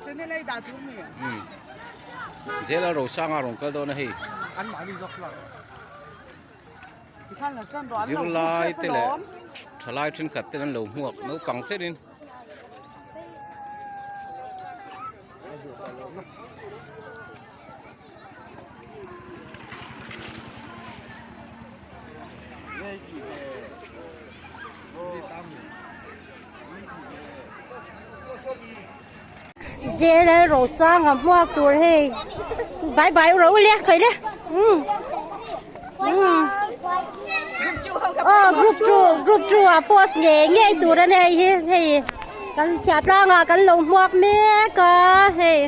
Umm Zela Rosanga rawn kal dawn a hei. Zirlai te leh thalai thenkhat ten an lo hmuak naupang chenin. Zel Rosanga hmuak tur hei bye bye ro le khai le um um aw group 2 group 2 ah post nge nge tur a nei hi hei kan chhiah tlangah kan lo hmuak mek a hei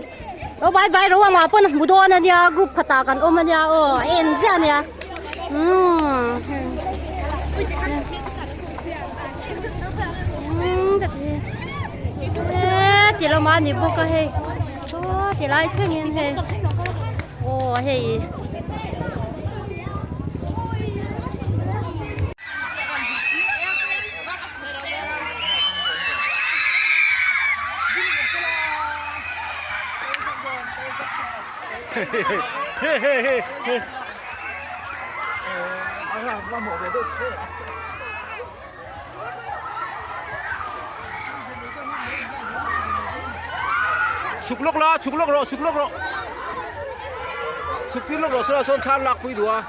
aw bye bye ro angah pawn a hmu dawn a nia group khatah kan awm a nia aw a en ziah a nia umm e ti lama a ni bawk a hei aw ti lai thlengin hei aw hei. Chhuk lawk la chhuk lawk rawh chhuk lawk rawh chhuk tir lawk rawh saw sawn thla an lak pui duh a.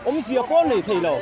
Awmzia pawh nei thei lo.